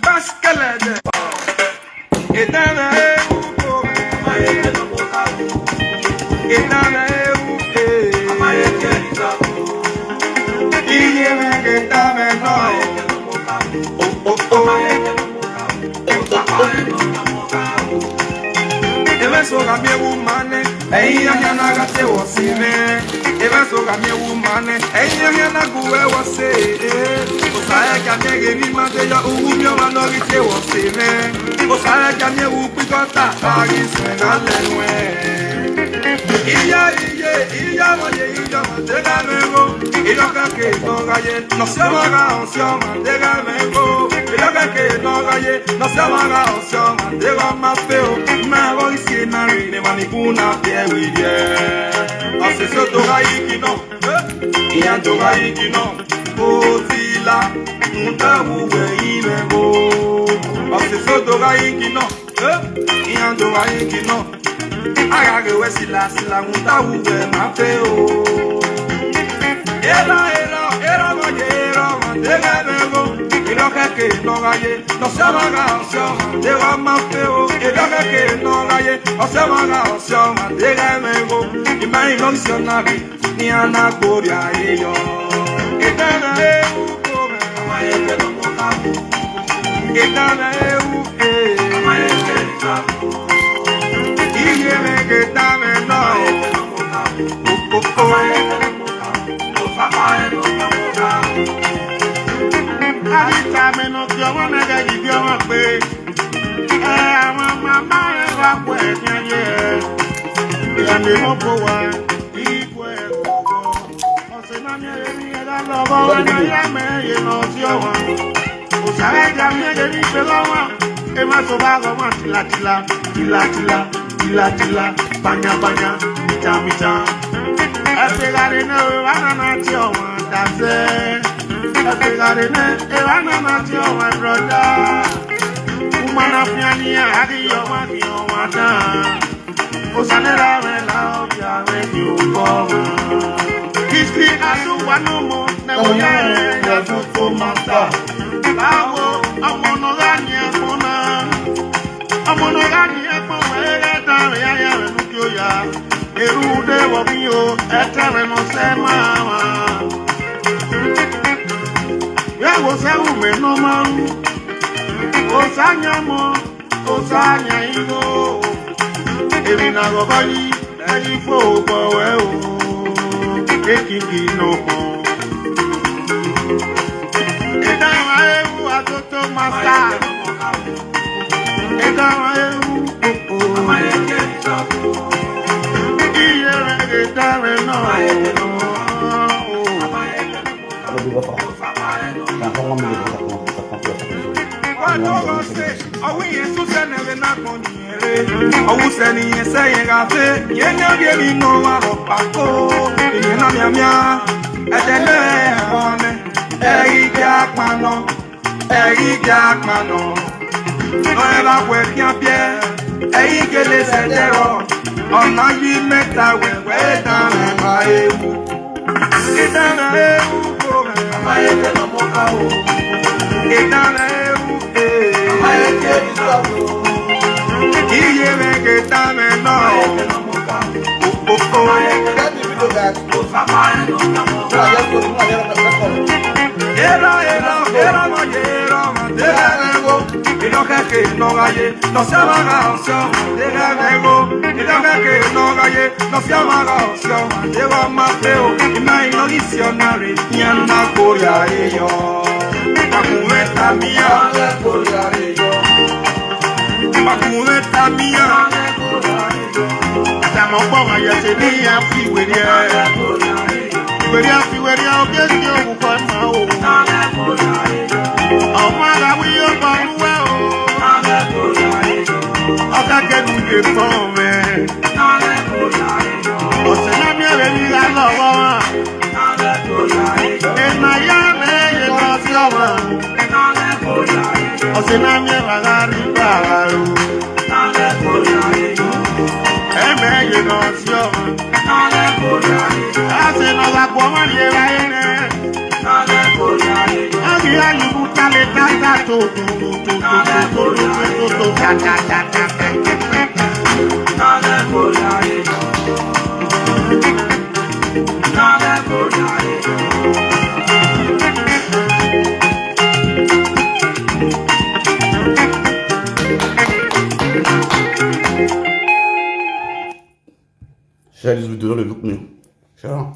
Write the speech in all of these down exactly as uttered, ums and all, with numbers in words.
Paskelede. Edana ewu kome. Edana ewu, eh. Iye me ke ta me no. Oh, oh, oh. Ebe so ga mi ewu mane. Eyi ya ya na ga te wo si me. Ebe so ga mi ewu mane. Eyi ya ya na gu e wo se. O sa e ga mi ge mi ma te yo u mi o ma no ri te wo si me. O sa e ga mi ewu pi ko ta a ri se na le we. Iya, iya, iya, ma ye, iya, ma te ga me go. Iya ka ke no ga ye. No se ma ga, o se ma te ga me go. Iya ka ke no ga ye. No se ma ga, o se ma te ga ma fe o. Ma go ri si na ri ne ma ni ku na pe wi ye. A se so to ga yi ki no. Iya to ga yi ki no. O ti la. Muta wu we yi me go. A se so to ga yi ki no. Eh, iya to ga yi ki no. Aga ge we sila sila muta wu we ma fe o. Era, era, era ma ye, era ma te ga me go. Ilo ke ke no ga ye. No se ma ga, o se ma te ga ma fe o. Ilo ke ke no ga ye. O se ma ga, o se ma te ga me go. Ima ino se na bi. Ni ana gloria e yo. Edana ewu kome. Edana ewu, eh. Iye me ke ta me no. Oh, oh, oh. Adi ta me no ki omo na ga gi bi omo pe. Eh, ama mama e wa kwe ni aye. Ya me mo ko wa. Igwe. Ose na mi e mi e da lo go wa na ya me ye no si o wa. O sa e ja mi e mi pe lo wa. E ma so ba go wa tila tila, tila tila, tila tila, banya banya, mita mita. E pe ga re ne e wa na na ti o wa da se. E pe ga re ne e wa na na ti o wa brother. Umana fiani ya agi yo ma ki o wa da. Osanera me la obia me ni uko. History asu wanomo na oya ya tuto masta. Bawo, ọmọ no ga ni ẹ̀gbọ́n na. Ọmọ no ga ni ẹ̀gbọ́n we ga da ya ya we nu ki o ya. Eru de wo mi o, e te we no se ma wa. Ya wo se u me no ma. O sa nya mo. Osanya igo, emi na gogo yi, eyi fo gbo we o, ekiki no mo. Edawa ewu atoto masta, edawa ewu popo. Iye re edawa no. Hello, big up. Now, how long will you be talking? Owuseni yese ye gafe, ye nya bi mi no wa ro pa ko, ye na mia mia, etene ame, eri ke akpano, eri ke akpano, no e ba kwe pian pie, eri ke le se dero, ona yi meta we we da me ba ewu. Idana ewu kome. Ama ete no mo ka o. Idana ewu, eh. Ama ete ni sa o. Iye me ke ta me no. Ama ete no mo ka o. Oh, oh, oh. Ama ete ni video guys. Ama ete no mo ka o. Era, era, era, ma, era, ma, era, ma, go. Ino ke ke no ga ye. No se va ga, o se va, te ga me go. Ino ke ke no ga ye. No se va ga, o se va, te va ma feo. Ima ino diccionary, ni anda coria e yo. Makumeta mia. Makumeta mia. Tamo kwa ya se ni ya fi we ni. Fiweria, fiweria, oge si owu kwa ma o. Ọmọ ara wi yóò bọ lúwẹ̀ o. Ọ̀gá kẹ́nu lè pọ̀ mẹ́. Ọ̀sẹ̀ náà mi ò lè ní ìlà lọ́wọ́. Ènà yá mẹ́ yẹ lọ sí ọmọ. Ọ̀sẹ̀ náà mi ò rà rí bàrà o. Ẹ mẹ́ yẹ lọ sí ọmọ. Ase no la kwa mani era ene. Agi ayi bu Share this video, don't look me. Share.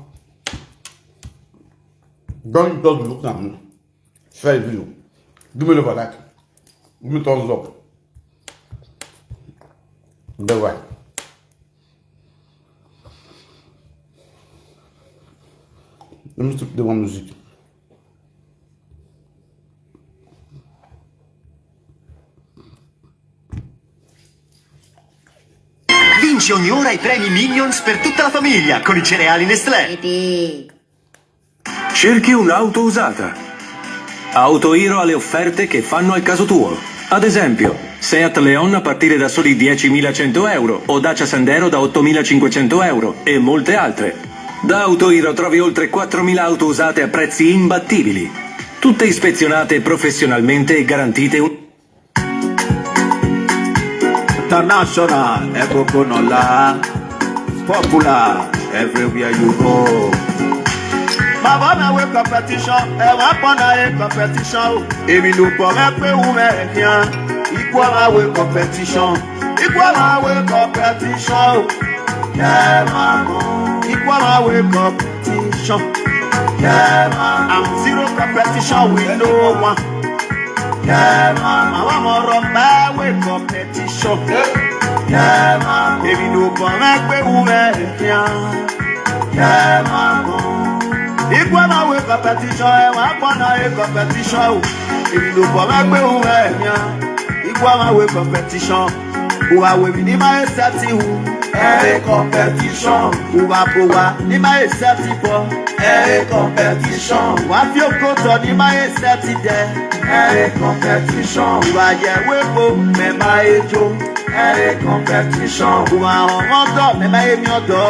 Don't just look at me. Share the video. Give me love like. Give me thumbs up. Bye bye. Let me stop the one music. Vinci ogni ora i premi Minions per tutta la famiglia con i cereali Nestlé. Cerchi un'auto usata? Autohero ha le offerte che fanno al caso tuo. Ad esempio, Seat Leon a partire da soli diecimilacento euro o Dacia Sandero da ottomilacinquecento euro e molte altre. Da Autohero trovi oltre quattromila auto usate a prezzi imbattibili. Tutte ispezionate professionalmente e garantite un International, Ekoko Nola. Popular, everywhere you go. Mama, na we competition, ẹ wá pọ́nà a competition o. Èmi ló pọ̀ rẹ pé wù mẹ́ ẹ̀ hìá. Ikú ọmọ we competition. Ikú ọmọ we competition o. Ẹ máa mú. Ikú ọmọ we competition. Ẹ máa. I'm zero competition with no one. Ẹ máa. Àwọn ọmọ ọ̀rọ̀ bá we competition. Èmi ló kàn rán pé wù mẹ́ kíá. Ìgbọ́nà wé competition ẹ̀ wá gbọ́nà ẹ̀ competition o. Èmi ló kàn rán pé wù mẹ́ kíá. Ìgbọ́nà wé competition. Wà wèmí ní máa ń sẹ́tì wù. Ẹ̀ competition. Wà bò wá ní máa ń sẹ́tì bọ̀. Ẹ̀ competition. Wà á fi okòtò ní máa ń sẹ́tì dẹ̀. Ẹ̀ competition. Wà yẹ̀ wé bò mẹ́ máa ń jó. Ẹ̀ competition. Wà ọ̀rọ̀ dọ̀ mẹ́ máa ń mi ọ̀dọ̀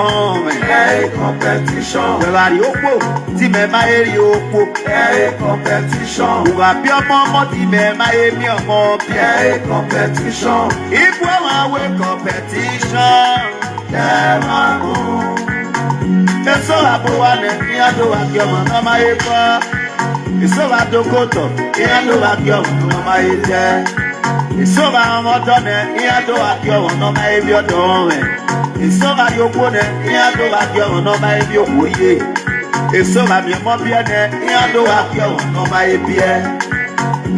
mẹ́. Ẹ̀ competition. Wẹ̀rẹ̀ àrí òpó tí mẹ́ máa ń rí òpó. Ẹ̀ competition. Wà bí ọmọ ọmọ tí mẹ́ máa ń mi ọmọ bí. Ẹ̀ competition. Ikú àwọn awé competition. Ẹ̀ máa mú. Eso la bowa ne, iya do wa kyo mama epa. Eso la dokoto, iya do wa kyo mama ete. Eso la moto ne, iya do wa kyo mama ebio do me. Eso la yoko ne, iya do wa kyo mama ebio koye. Eso la mi mo bie ne, iya do wa kyo mama ebie.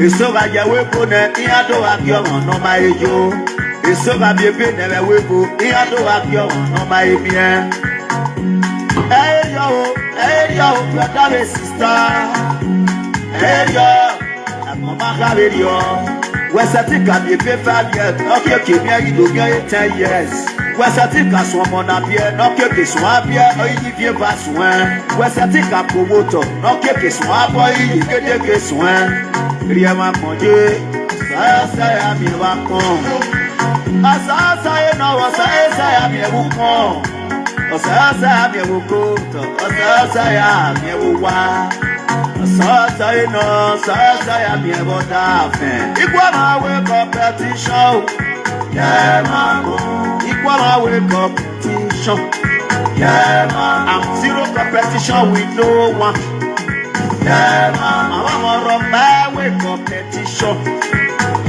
Eso la yawe ko ne, iya do wa kyo mama ejo. Eso la mi ebe ne we ko, iya do wa kyo mama ebie. Hey yo, hey yo, brother and sister. Hey yo, I'm on my radio. West Africa, me pay five years. Okay, okay, me I do me ten years. West Africa, so I'm on a beer. Okay, okay, so I'm beer. Oh, you give you pass one. West Africa, promoter. Okay, okay, so I'm boy. You get the case one. Real my money. Saya, saya, mi wa kon. Asasa, you know, saya, saya, mi wa kon. Ọ̀sẹ̀ ọ̀sẹ̀ àmì ẹ̀wò kó tọ̀, ọ̀sẹ̀ ọ̀sẹ̀ àmì ẹ̀wò wá. Ọ̀sẹ̀ ọ̀sẹ̀ iná, ọ̀sẹ̀ ọ̀sẹ̀ àmì ẹ̀wò dáàfin. Ikú ọmọ awé competition o. Yẹ máa mú. Ikú ọmọ awé competition. Yẹ máa. I'm zero competition with no one. Yẹ máa. Àwọn ọmọ ọ̀rọ̀ báwé competition.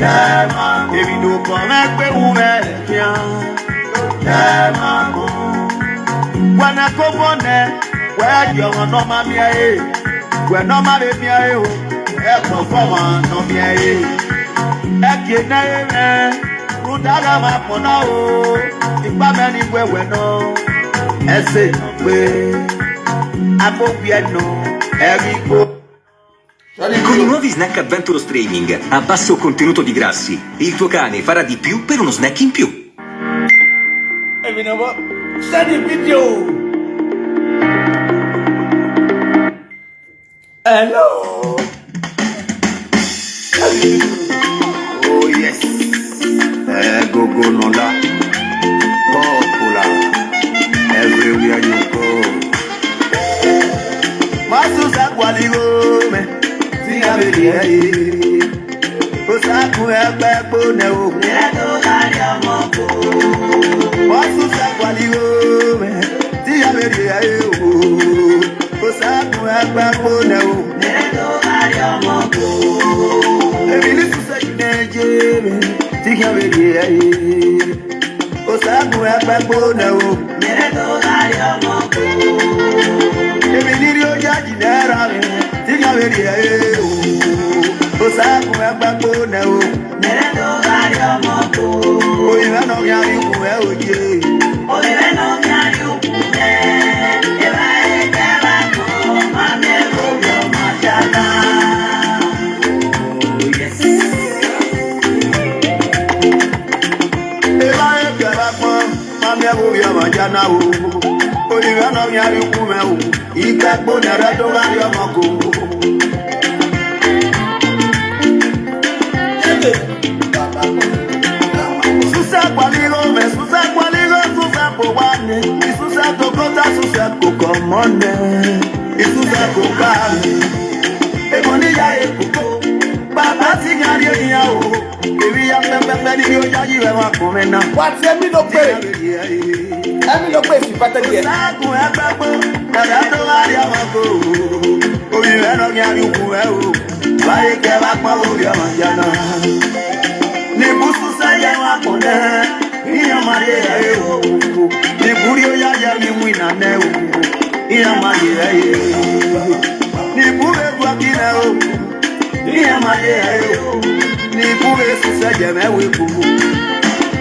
Yẹ máa. Èmi ló kọ̀ mẹ́gbẹ́ wú mẹ́ kíá. Wana kobone, where you want no mammy, eh? Where no mammy, eh? Oh, eh, perform no me, eh? Eke na eme, rudara ma pona o, ipa meni we we no, ese no we, apo we no, every go. Con i nuovi snack Adventure Streaming a basso contenuto di grassi, il tuo cane farà di più per uno snack in più. Every number, send the video. Hello. Oh yes. Eh, go go no la. Popular. Everywhere you go. Masu sakwali go me. Osaku ẹgbẹ́ gbóná o. Wọ́n tún sẹ́kọ̀ọ́ ní o. Tí a bẹ di ẹ o. Osaku ẹgbẹ́ gbóná o. Èmi ní sísẹ́ yìí náà jẹ́ mi. Tí a bẹ di ẹ. Osaku ẹgbẹ́ gbóná o. Èmi ní rí ó jáde náírà mi. Tí a bẹ di ẹ o. Osaku ẹgbẹ́ gbóná o. Òyìnbó náà kí a rí kù ẹ òye. Eba eke ba kpɔn, mami ebu bi ɔmɔ dza na o. Oyi bɛ nɔ mia bi ku mɛ o. Ikpe kpo ne ɖe do va bi ɔmɔ ko. Susɛ kpali lo mɛ, susɛ kpali lo, susɛ po wa ne. Susɛ to kota, susɛ ko kɔmɔ ne. Susɛ ko ka mi. Ebo ni ya e ko ko. Baba si nya ri ya o. Ebi ya pɛpɛpɛ ni yo ya yi wɛ wa kɔmɛ na. What's Emi no pay? Emi no pay si pata die. Sagu ẹgbẹ́ pé ẹ̀rẹ́ tó bá rí ọmọ kò. Omi rẹ̀ lọ ní àríkù ẹ̀ o. Báyìí kẹ́ bá pọ́n orí ọmọ jẹ náà. Ní bùsùn sẹ́yẹ wa kò dẹ́. Ní ọmọ ayé ẹ̀ o. Ní bùrí ó yá yẹ mi wí nà nẹ́ o. Ní ọmọ ayé ẹ̀ o. Ní bùrẹ́ du akínẹ́ o. Ní ọmọ ayé ẹ̀ o. Ní bùrẹ́ sísẹ́ jẹ mẹ́wèé kù.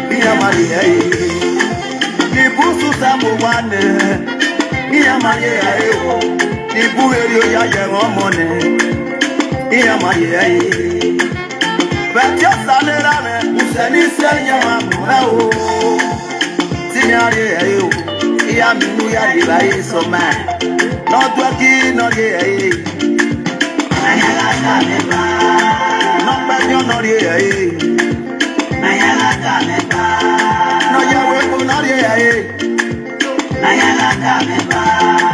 Ní ọmọ ayé ẹ̀ o. Ní bùsùn sábò wà nẹ́. Ní ọmọ ayé ẹ̀ o. Ní bùrẹ́ rí ó yá yẹ wọ́n mọ́ nẹ́. Ní ọmọ ayé ẹ̀ o. Bẹ̀tí ọ̀sán lé rà mẹ́. Kùsẹ̀ ní sẹ́yìn máa mú ẹ o. Tí mi á rí ẹ̀ o, ìyá mi mú yá rí báyìí sọ máa. Nọ́dún kí nọ́ rí ẹ̀ yìí. Nọ́pẹ́ yán nọ́ rí ẹ̀ yìí. Nọ́yẹ̀wò epo nọ́ rí ẹ̀ yìí.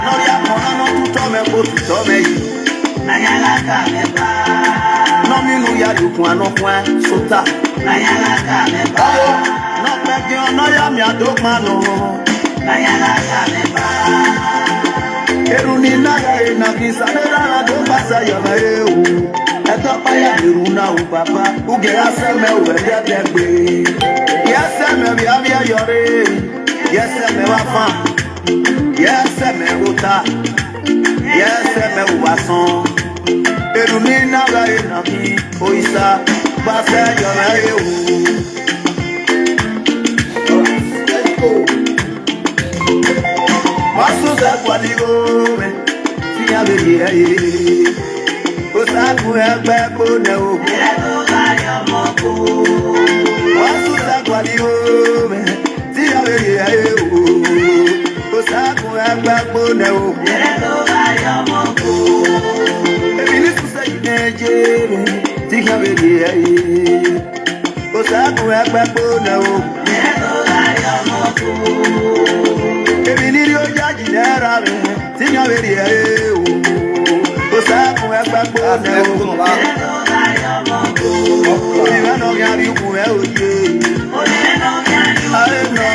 Nọ́rí àpọ̀nà nọ́ tutọ́ mẹ́ kó tutọ́ mẹ́ yìí. Nọ́ mínú ya yòókùn àná fún ẹ sóta. Ọwọ́ nọ́ pẹ́ kí ọ̀nà yá mi àdó pa nù. Eru ni nága ena kì í sáré rárá tó bá ṣayọ̀ mẹ́ ewu. Ẹ̀tọ́ páyà èrú náà ò bàbá. Uge asẹ́mẹ̀ ò ẹ̀dẹ́ tẹ́ gbé. Yẹ́sẹ̀mẹ̀ bí abíyá yọrí. Yẹ́sẹ̀mẹ̀ wá fún. Yẹ́sẹ̀mẹ̀ wò ta. Yẹ́sẹ̀mẹ̀ wò wá sán. Èrù ní nága ena kì í oyisa. Gbàsẹ́ yọ̀rọ̀ ewu. Masuza kwaligo me, siya beri aye. Osaku ẹgbẹ́ gbóná o. Masuza kwaligo me, siya beri aye o. Osaku ẹgbẹ́ gbóná o. Èmi ní sísẹ́ yìí náà jẹ́ mi, tí kí a bẹ̀rẹ̀ ayé. Osaku ẹgbẹ́ gbóná o. Èmi ní rí ó jáde náírà mi, tí kí a bẹ̀rẹ̀ ayé o. Osaku ẹgbẹ́ gbóná o. Ìrànà mi àríkù ẹ̀ òye. Ayé náà,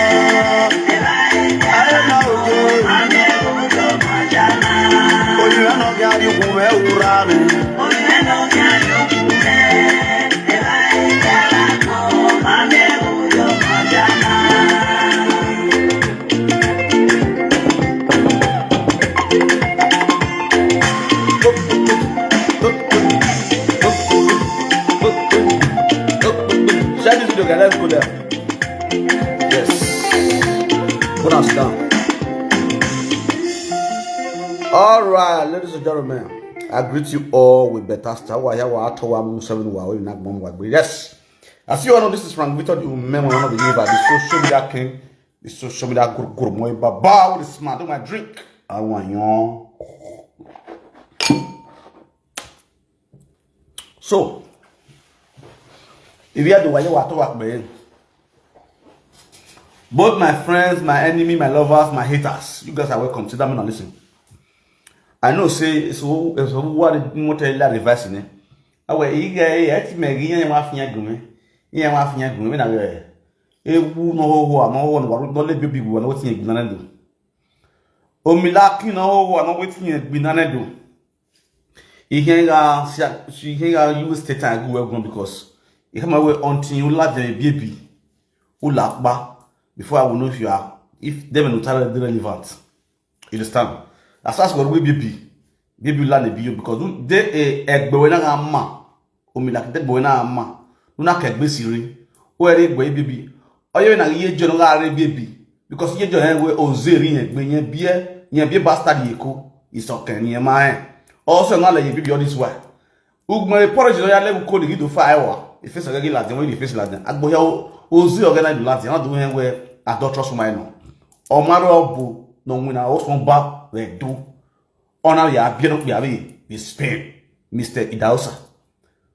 ayé náà òye. Olùrànà mi àríkù ẹ̀ òwúrà mi. Share this video, guys. Let's go there. Yes. Put us down. All right, ladies and gentlemen, I greet you all with better style. Wa ya wa ato wa mu seven wa we na gbon wa gbe. Yes. As you all know, this is Frank Victor, the woman, one of the leader, the social media king, the social media guru, guru, my baba, with the smart, do my drink. I want you. So, if you are the way you are to work, man, both my friends, my enemy, my lovers, my haters, you guys are welcome. Sit down and listen. I know say it's who it's who what the more tell you advice in it. Awe, ige, e, eti me gi, yen wa finya gume. Yen wa finya gume, na we. E wu no ho ho, no ho no wa, no le baby wu, no ti egbi na do. Omilaki no ho ho, no we ti egbi na do. Ihe ga, ihe ga use take time go well because. Ihe ma we until you love the baby. U lakpa. Before I will know if you are, if them no tell the relevant. You understand? As far as we will be, be be land be you because they a egbe we na ma. Omi like egbe we na ma. No na kegbe siri. O ere egbe baby. Oyo na ye jo no ga re baby. Because ye jo en we o zeri egbe yen bie, yen bie bastard ye ko. Isoken yen ma en. Also na le ye baby all this while. Ugbo e porridge no ya level code gi do fa ewa. E face ga gi la den, we face la den. Agbo ya o, o zi oga na do la den, na do en we adulterous woman no. O maro obu no wina o son ba we do. Ona ya bi no bi abi, bi Spain, Mister Idaosa.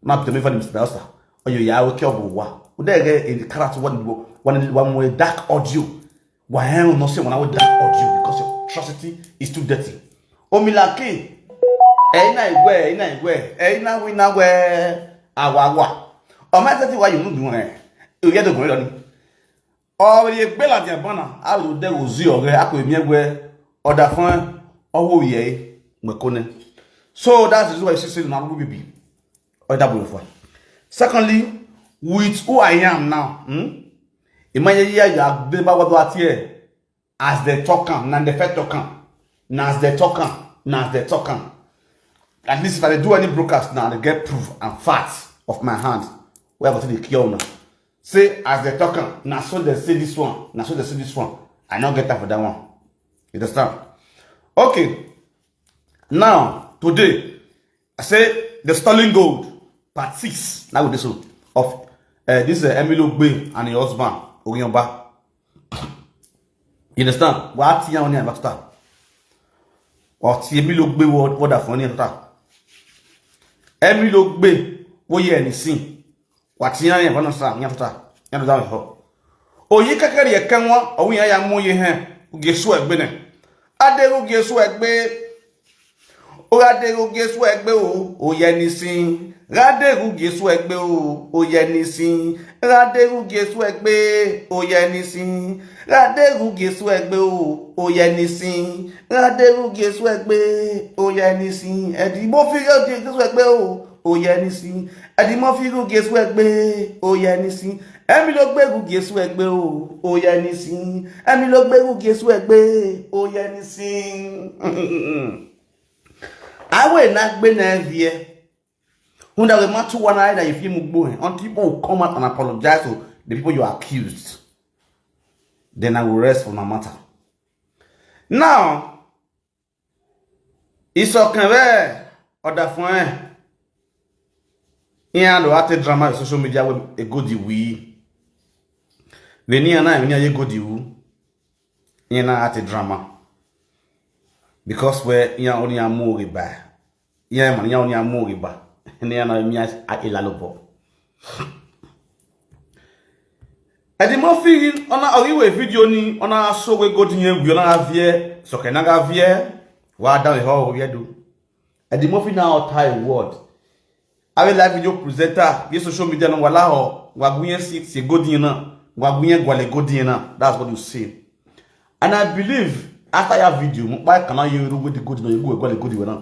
Na bi me fa Mister Idaosa. Oyo ya we ke obu wa. U de ge in the character one, one, one more dark audio. Why I no say when I would that audio because your atrocity is too dirty. Omilaki, eh, ina igwe, ina igwe, eh, ina wina we, awawa. O ma tati wa you no do eh. O ye do go ni. O ye gbe la dia bana, a lo de ozi o ge, a ko mi egwe, oda fun, o wo ye, me kone. So that is why you see say na go bibi. O da bo fun. Secondly, with who I am now, hmm? Imagine ya ya de ba wa do atie. As they talk am, na the first talk am. Na as they talk am, na as they talk am. At least if I dey do any broadcast now, they get proof and facts of my hand. Where I go take dey cure una. Say as they talk am, na so they say this one, na so they say this one. I no get time for that one. You understand? Okay. Now, today, I say the stolen gold, part six. Now with this one of uh, this uh, Emily Ogbe and her husband, Ogiyonba. You understand? What you on about that? What Emily Ogbe what what that funny that? Emily Ogbe, what you any seen? What you on about that? You have to you have to Oyi kakari ekanwa, owi ya ya mo ye hen. Ugesu egbe ne. Ade ugesu egbe. O ade ugesu egbe o. O ye ni sin. Ade ugesu egbe o. O ye ni sin. Ade ugesu egbe. O ye ni sin. Ade ugesu egbe o. O ye ni sin. Ade ugesu egbe. O ye ni sin. Edi mo fi ugesu egbe o. O ye ni sin. Edi mo fi ugesu egbe. O ye ni sin. Emi lo gbe ugesu egbe o. O ye ni sin. Emi lo gbe ugesu egbe. O ye ni sin. Awe na gbe na vie. Hunda we matu wana ida if you mugbo. Until people will come out and apologize to the people you accused. Then I will rest for my matter. Now, Isokan be order fun e. Iyan do ate drama on social media we egodi wi. Veni ana veni aye egodi wu. Iyan na ate drama. Because we iyan oni amu oge ba. Iyan man iyan oni amu oge ba. Ni ana mi a ilalobo. Eddie Murphy ona ogiwe video ni ona so we go dinye wi ona avie so ke na avie wa da ho we do. Eddie Murphy na o tie word. Ave live video presenter ye social media no wala ho wa gunye si si go dinye na wa gunye gwale go dinye na. That's what you say. And I believe after your video mo pa kana ye ru we di go dinye go gwale go dinye na.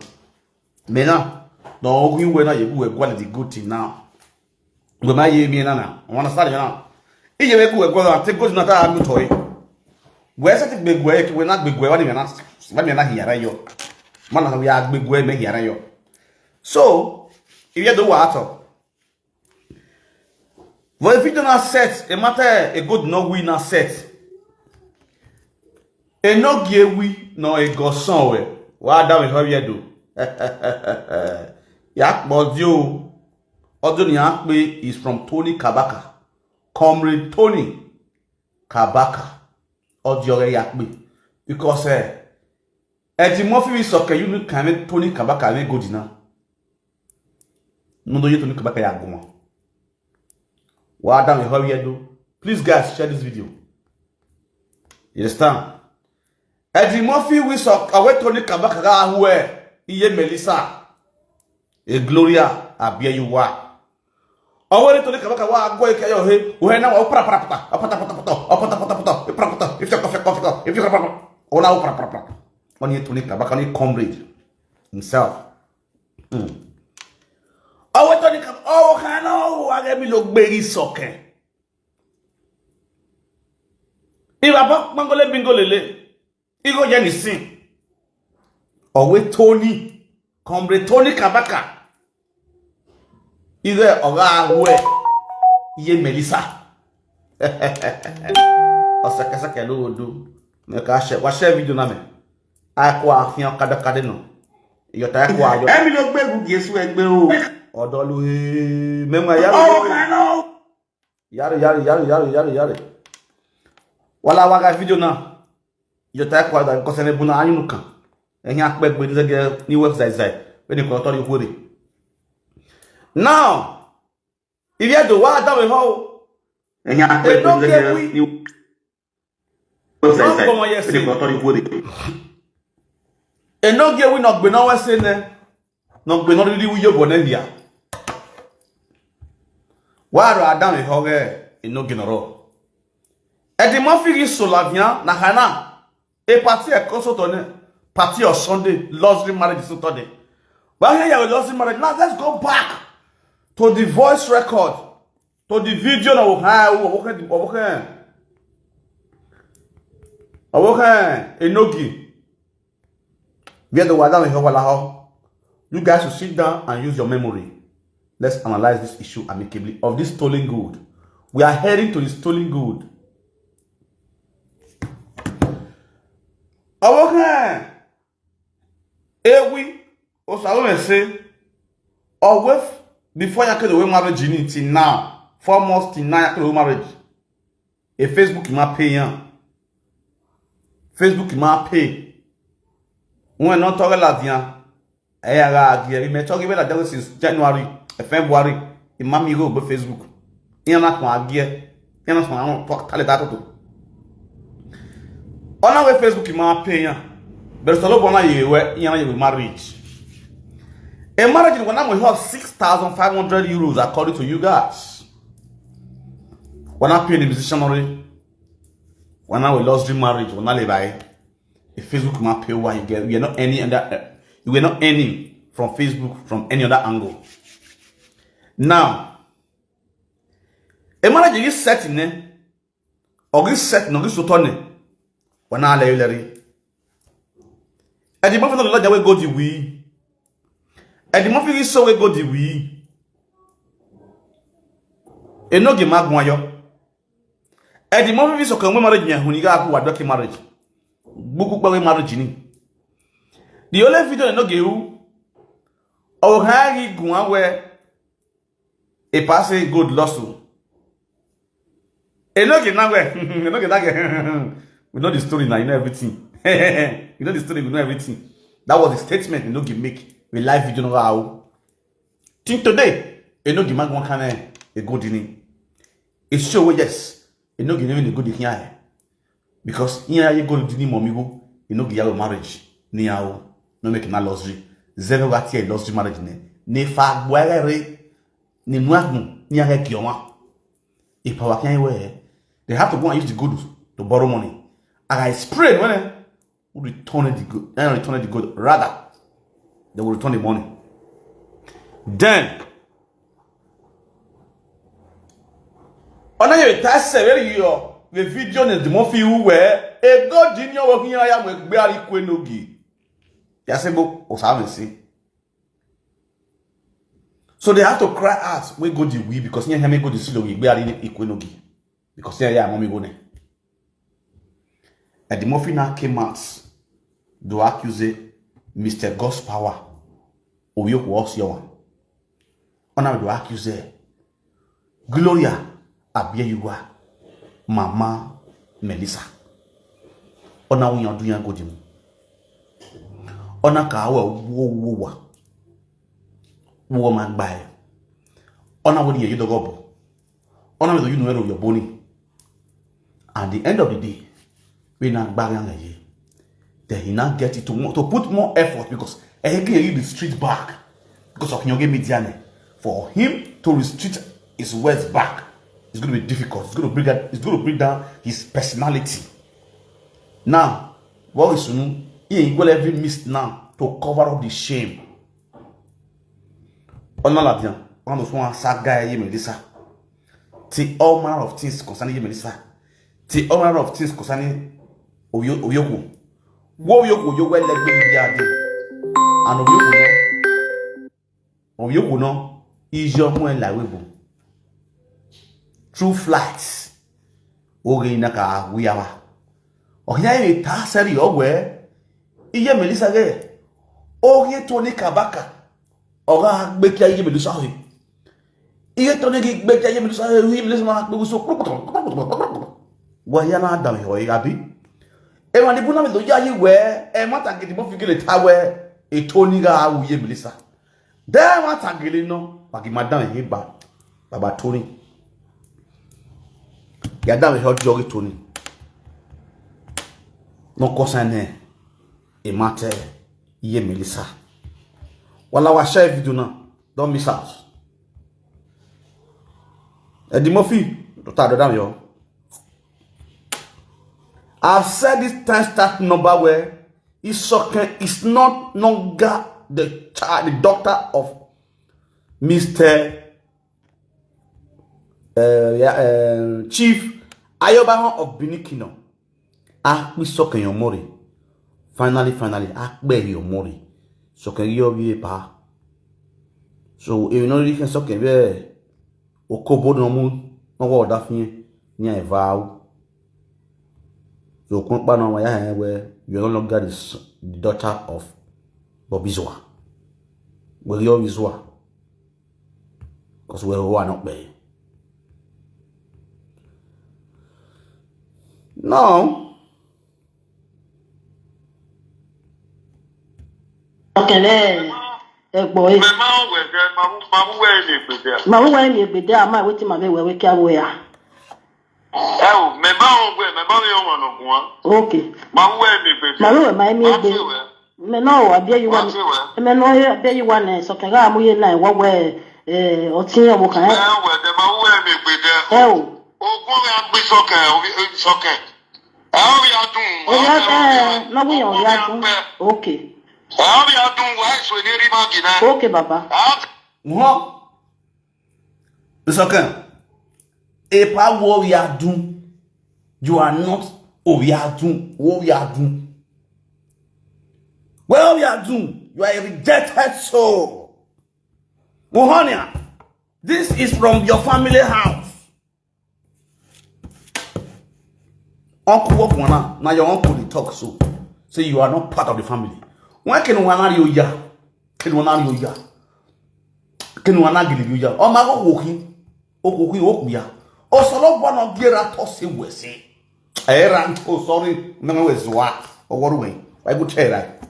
Me na no ogun we na ye go gwale di go dinye na. Gbe ma ye mi na na. Won sa na. Iye we ku we go na te go na ta mi toy. We se ti gbe gwe ki we na gbe gwe wa ni na. Ba mi na hiara yo. Ma na we a gbe gwe me hiara yo. So, if you do what? Well, if you do not set a matter, a good no we not set. E no gie we no e go somewhere. Wa da we hurry do. Ya kpo di o. Ojo ni a pe is from Tony Kabaka. Comrade Tony Kabaka. Ojo re ya pe. Because eh Eddie Murphy we so ke you no can Tony Kabaka we go dinner. No do you Tony Kabaka ya go. Wa da we hurry do. Please guys share this video. You understand? Eddie Murphy we so away Tony Kabaka ga hu e iye Melissa. E Gloria Abia you are. Awere Tony Kabaka wa go ke yo he. We na wa pra pra pra. Apata pata pata. Apata pata pata. Pra pata. If you coffee coffee coffee. If you pra pra. Ona pra pra pra. Oni Tony Kabaka ni comrade himself. Mm. Awere Tony Kabaka. Oh, kana o age mi lo gberi soke. Iba ba mangole bingolele. Igo je ni sin. Owe Tony. Comrade Tony Kabaka. Ize oga awe. Iye Melissa. Osekeseke lo odu. Me ka share, wa share video na me. Akwa afian kada kada no. Yo ta akwa yo. Emi lo gbe gu Jesu egbe o. Odo lu he. Me ma ya. Oh, kana. Yare, yare, yare, yare, yare, yare. Wala waga video na. Yo ta kwa da ko sene buna anyu nuka. Enya akpe gbe de ge ni website zai. We ni ko tori kwere. Now, if you do what that we how. Enya akpe gbe de ge ni website zai. We ni ko tori kwere. Enoge we no gbe no we se ne. No gbe no riri uyo bo ne dia. Waro adam e hoge enoge no ro. Eddie Murphy gi Solavia na hana. A party e koso to ne. Party on Sunday, luxury marriage is Saturday. But here you luxury marriage. Now let's go back to the voice record, to the video na wo ha wo wo ke wo ke. Awoke enogi. Where the wada we ho wala ho. You guys should sit down and use your memory. Let's analyze this issue amicably of this stolen gold. We are heading to the stolen gold. Awoke ewi osawo me say owe before ya kedo we marriage ni till now. Four months till now ya kedo we marriage. E Facebook ma pay yan. Facebook ma pay. When not talk la dia. E ya ga agi e me talk be la dia since January, e February. E ma mi go be Facebook. Yan na kwa agi e. Yan na kwa na talk tale that to. Ona we Facebook ma pay yan. But so lo bona ye we yan ye marriage. A marriage when I'm have six thousand five hundred euros according to you guys. When I pay the musicianry, when I will luxury marriage, when I live by a Facebook ma pay why you get, you are not any under, you were not any from Facebook from any other angle. Now, a marriage is set in there. Ogi set no gi sotone. Wana le leri. Eddie Murphy no lodge we go di wi. Eddie Murphy is so we go di wi. E no gi magwa yo. Eddie Murphy so kan we marriage nya huni ga ku wa doki marriage. Buku pa we marriage ni. The only video no gi u. O ha gi gwa we. E pass e good loss o. E no get now. E no get that. We know the story now. You know everything. You know the story. We know everything. That was the statement. You know, give make we live video now. Till today, you know, the man one kind of a good in it. It's sure yes. You know, give me the good in here. Because here you go to the mommy go, you know, give your marriage. Ni ya o, no make na luxury. Zero what here luxury marriage ne. Ne fa gwere re. Ni nuagun ni ya kioma. If power can we, they have to go and use the good to borrow money. And I spray when we return the good, and return the good. Rather, they will return the money. Then, ona ye ta se very yo the video ne the mo fi u we e go di ni owo hin ya mo gbe ari kwe nogi. Ya se bo o sa me si. So they have to cry out we go di wi because ni ha me go di silo gbe ari ni ikwe nogi. Because ni ya mo mi go ne. Eddie Murphy now came out to accuse Mister God's power. Oyo ko osi owa. Ona do accuse Gloria Abieyuwa, Mama Melissa. Ona wo yan duyan godimu. Ona ka wo wo wo wa. Wo ma gba e. Ona wo ni ye dogo bo. Ona me do you know your boni. At the end of the day, we na gba yan ye. Then he now get it to more, to put more effort because e give you the street back because of your media ne. for him to restrict his words back, it's going to be difficult. It's going to bring down, it's going to bring down his personality. Now, what is Sunu? He will every miss now to cover up the shame. Ona ladian, ona so wan saga ye Melissa. Ti all manner of things concerning ye Melissa. Ti all manner of things concerning Oyo Oyoko. Wo Oyoko yo we legbe ni ade. And Oyoko no. Oyoko no. Ijo mu e la webo. True flights. Oge ina ka wiyawa. Oya e ta seri owe. Iye Melissa ge. Oge to ni kabaka. Oga gbe ki aye Melissa he. Iye to ni gbe ki aye Melissa he. Iye Melissa ma gbe so. Wa ya na da ho e abi. E ma ni bu na mi do ya yi we. E ma ta gidi mo fi gele ta we. E to ni ga wu ye Melissa. De ma ta gele no. Wa ki madam he ba. Baba Tony. Ya da we ho jogi Tony. No concern e. E ma te ye Melissa. Wala wa share video na. Don't miss out. Eddie Murphy, to ta do dam yo. I've said this time start number where Isoken is not longer the child, the daughter of Mister Uh, yeah, uh, Chief Ayobahan of Benin Kingdom. Akpi Soken Yomori. Finally, finally, Akpe Yomori. Soken Yobi pa. So, if you know you can Soken be Okobo no mu no go da fin ni e va o. So, kun pa no ya he we you no longer the s- the daughter of Bobizwa. We Yobizwa. Because we are not pay. No. Okele egbo e. Mema o we de, ma mu ma mu we ni gbe de. Ma mu we ni gbe de ama wetin ma be we we kia we ya. E o, mema o we, mema we o wa no gun. Okay. Ma mu we ni gbe de. Ma we we ma mi gbe. Me no wa bia yi wa. Me no ya bia yi wa ne so ke ga mu ye na wo we eh otin yo wo kan. E we de ma we mi gbe de. E o. Ogun ya gbe so ke, o so ke. E o ya dun. O ya eh no we o ya dun. Okay. E o ya dun wa so ni ri ma gina. Okay baba. Wọ́n Ìsọ̀kan, epa wo ya dun. You are not Oyadun. Oyadun. Well, Oyadun, you are a rejected soul. Muhonia, this is from your family house. Uncle Wogwana, now your uncle dey talk so. Say you are not part of the family. When can one are you ya? Can one are you ya? Can one are you ya? Oh my God, walking. Okuki okuya. Osolo bono gera to se wese. Era nto sorry. No me wezwa. Oworu we. Why go tell that?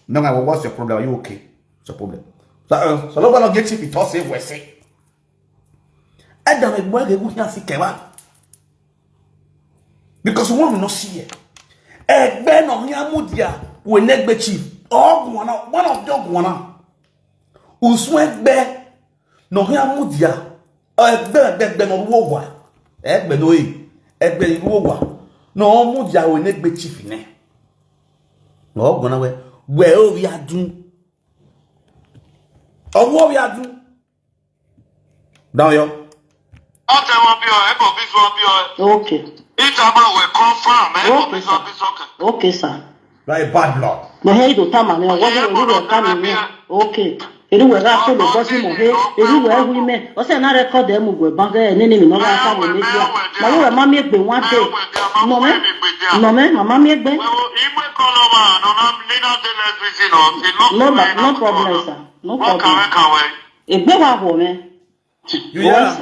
No me what's your problem? Are you okay? What's your problem? So, uh, so no bono get if to se wese. Adam egbo ege gu ya si kewa. Because one will not see it. Egbe no ya mudia we negbe chief. Ogwana, one of the ogwana. Usun egbe no hia mudia. Egbe egbe egbe no ruo wa. Egbe no e. Egbe ruo wa. No mudia we negbe chief ne. No gona we. We o wi adun. O wo wi adun. Down yo. Ate wọn bí ọ, ẹ bọ̀ bí sọ bí ọ. Okay. Ìjàmbá wẹ̀ confirm, ẹ bọ̀ bí Okay, sọ sir. bí sọ kẹ̀. Okay, sir. You are a bad blood. But hey, do tama me. What do you do? Come me. Okay. Eri we ga ko lo bo si mo he. Eri we hu me. O se na record e mu gwe ban ge ni ni mi no ga ka mo me dia. Ma wo ma mi gbe wan de. No me. No me, mama mi gbe. Ìwé kọ́ ló máa nọ náà nínú délẹ̀ fífi nọ. No, no problem, sir. No problem. Egbe wa ho me. You hear?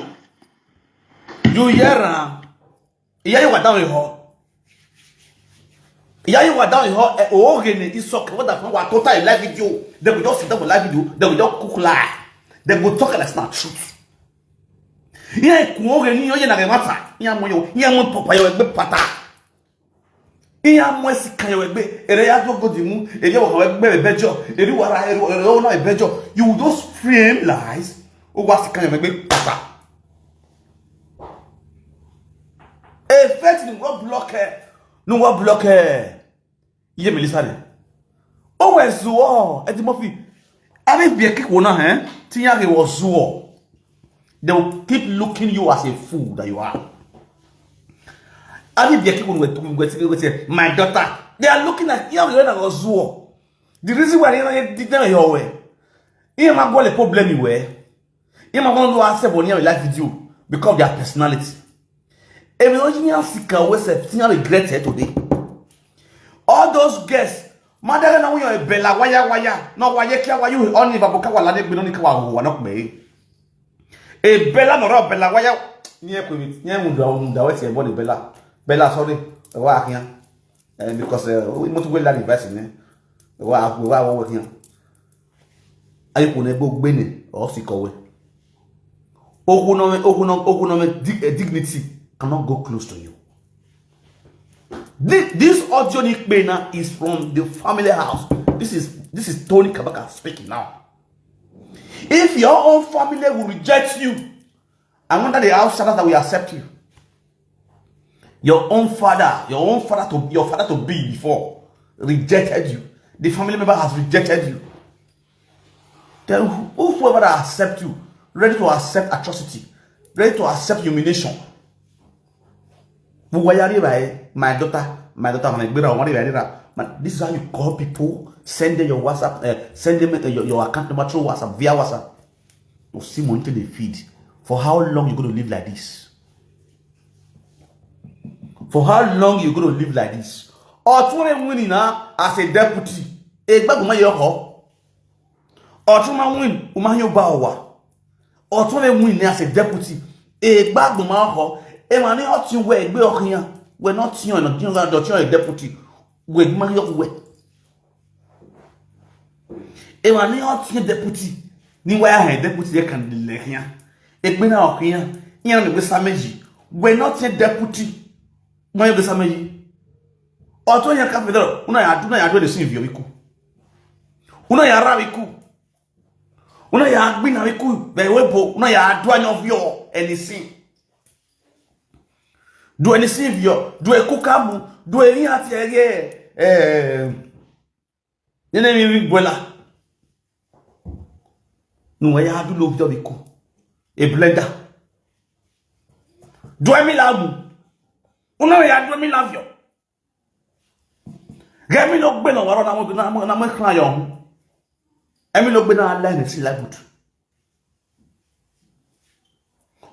You hear? Iya yi wa down ho. Iya yi wa down ho. E o ge ne iso ke wa da fun wa total live video. They will just sit down for live video. They will just cook lie. They will talk like na truth. Iya ku o ge ni o ye na ge mata. Iya mo yo. Iya mo papa yo egbe pata. Iya mo si kan yo egbe. Ere ya to go di mu. Ere wa egbe bejo. Ere wa ra ere ere o na bejo. You will just frame lies. Ó wá sí kan yẹn gbé pàpà. A faith ni wọ́n block ẹ̀. Ni wọ́n block ẹ̀. Iye mi lisa ni. Ó wẹ̀ zuwọ́, ẹ ti mọ́ fi. Ẹni bí ẹ kíkó náà, ẹ́? Tí yẹn á kì wọ́ zuwọ́. They will keep looking you as a fool that you are. Ẹni bí ẹ kíkó náà, wẹ̀ tí, wẹ̀ tí, my daughter. They are looking at you, you are zuwọ́. The reason why they don't get your way. Iye ma gbọ́ le problem wẹ̀. Iye ma gbọ́ lo accept on your live video because of their personality. Èmi ló yín àsìkò wẹ́sẹ̀ tí wọ́n regret ẹ̀ today. All those girls, madara na wuyo ebela waya waya, no waye kia wayu oni babu ka wala ne gbino ni ka wa wa no pe. Ebela no ro bela waya. Ni e ko ni e mu da mu da we ti e bo ni bela. Bela, sorry. Wa kiyan. Eh, because eh, mo tún wé láti ìbáṣe ní. Wa wa wa wa kiyan. Ayi kò ní gbó gbé ni, ọ sì kọ̀wé. Okunome, okunome, okunome dig, eh, dignity cannot go close to you. This, this audio ni pe na is from the family house. This is, this is Tony Kabaka speaking now. If your own family will reject you, I wonder the outsiders that will accept you. Your own father, your own father to your father to be before rejected you. The family member has rejected you. Then who- whoever that accept you, ready to accept atrocity, ready to accept humiliation. Who were you by my daughter, my daughter, my brother, what you are. This is how you call people. Send them your WhatsApp, uh, send them uh, your, your account number through WhatsApp, via WhatsApp. You see money to the feed. For how long you going to live like this? For how long you going to live like this? Ọtún rẹ̀ win na as a deputy. Egba goma yo ho. Ọtún ma win, o ma yo ba wa. Ọtún rẹ̀ win ni as a deputy. Egba goma ho. E ma ni ọtún we egbe ọkàn. We not you no you ga do you deputy. We ma yo we. E ma ni ọtún deputy. Ni wa ya he deputy e kan le kiyan. Egbe na ọkàn. Iyan ni we sa méjì. We not a deputy. Mo yo be sa méjì. Ọtún yẹn ká fẹ́ dọ̀rọ̀, una ya dúnà ya dúró lè sí ìfìyọ̀ wíkú. Una ya ra wíkú. Una ya gbin na wíkú. Bẹ̀ wé bo, una ya dúró àyàn fìyọ̀ ẹni sí. Dúró ẹni sí ìfìyọ̀, dúró ẹkú kámú, dúró ẹni àti ẹyẹ. Eh, nínú mi rí gbọ́lá. Nu wọ́n ya dúró lóbi tọ́bi kú. A blender. Dúró ẹ̀mí làágùn. Una ya dúró ẹ̀mí làáfíọ̀. Gẹ̀mí ló gbé náà wàrọ̀ náà mọ̀ náà mọ̀ náà mọ̀ kàn yọ̀ ọ̀hún. Ẹ̀mí ló gbé náà láì ní sí láìpùtù.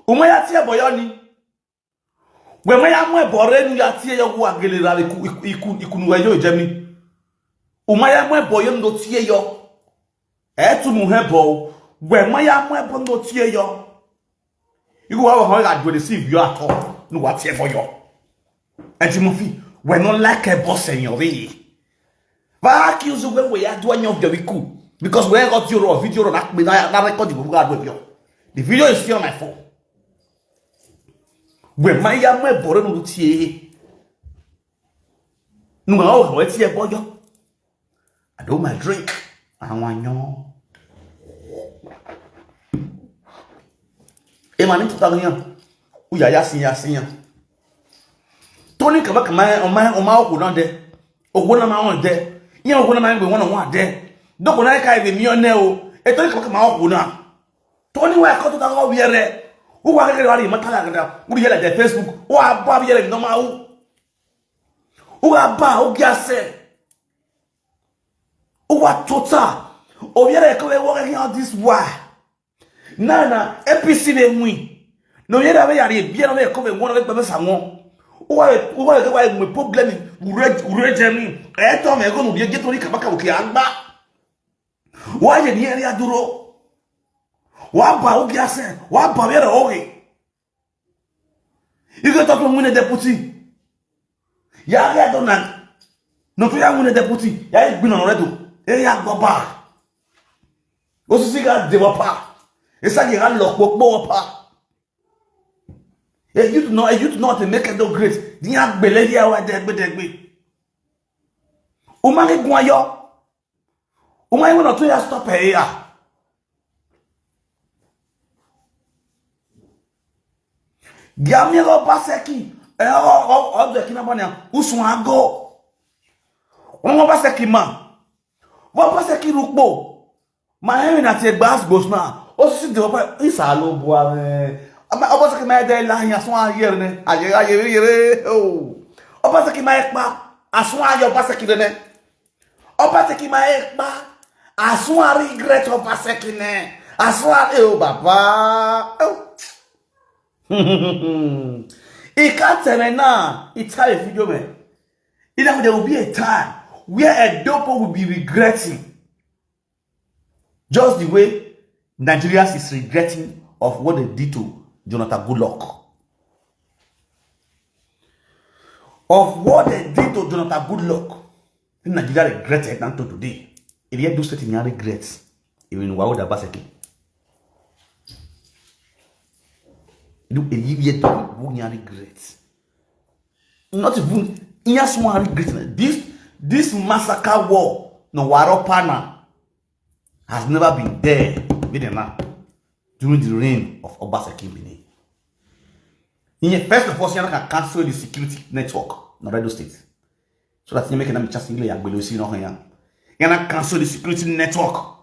Ùmọ̀ ya tiẹ̀ bọ̀ yọ ni. Gbẹ̀mọ̀ ya mọ̀ ẹ̀bọ̀ rẹ̀ nu ya tiẹ̀ yọ wọ àgẹ̀lẹ̀ rà ikú ikú ikú ikú nu ẹ̀ yóò jẹ́ mi. Ùmọ̀ ya mọ̀ ẹ̀bọ̀ yọ nu tiẹ̀ yọ. Ẹ̀ tún mu hẹ́ bọ̀ o. Gbẹ̀mọ̀ ya mọ̀ ẹ̀bọ̀ nu tiẹ̀ yọ. Igu wa wa ga do receive yo at all. No wa tie for yo. Enti mo fi we no like e boss en yo re. Ba accuse we we ya do any of the wiku because we got your video na me na na record you ga do yo. The video is still on my phone. We ma ya mo e bore no tie. No ma o we tie boyo. I do my drink. Àwọn yan. E ma ni tuta yan. U ya ya sin ya sin yan. Tony kaba kama o ma o ma o ko na de. O ko na ma o de. Yan o ko na ma be won won de. Do ko na ka be mi o ne o. E Tony kaba kama o ko na. Tony wa ko to ta ko bi re. U wa ke wa ri ma ta la ga da. U ri yele de Facebook. U wa ba bi yele no ma u. U wa ba u gi ase. U wa tota. O yere ko we wo ga this wa. Na na A P C be win. No yere be yare bi no be ko be won be be sa won. U wa u wa ke wa mu problem. U re u re je mi. E to me ko no bi je to ni kaba ka o ke agba. Wa je ni ere aduro. Wa ba u gi ase. Wa ba yere o ge. You go talk to win a deputy. Ya ya do na. No to ya win a deputy. Ya is been on redo. E ya go ba. Osisi ga de wa pa. E sa ge ga lo popo wa pa. E you know, e you know to make it do great. Di ya gbele ya wa de gbe de gbe. O ma ni gun ayo. O ma ni won to ya stop e ya. Giamiro Obaseki, eh, o, o, o, de kina banya, usun ago. Wọn Obaseki ma. Wọn Obaseki rukpo. Ma he na te gbas gbos na. O si de opa, isa lo bua ne. Ama Obaseki ma de la ya so ayer ne. Ayer, ayer, ayer, oh. Obaseki ma ekpa. Asun ayo Obaseki de ne. Obaseki ma ekpa. Asun a regret Obaseki ne. Asun a, eh, oh, baba. Oh. He can't tell me now. He tell a video, man. He know there will be a time where Edopo will be regretting, just the way Nigerians is regretting of what they did to Jonathan Goodluck. Of what they did to Jonathan Goodluck. Nigeria regretted until today. If you do something, you regret. Even Wahoda Obaseki. Do a year to who you regret. Not even, he has one regret. This, this massacre war, no Waropana, has never been there, be there now, during the reign of Obaseki Benin. He, first of all, he can cancel the security network in Edo State. So that you make an chance in Yagbelo, see no hand. He can cancel the security network.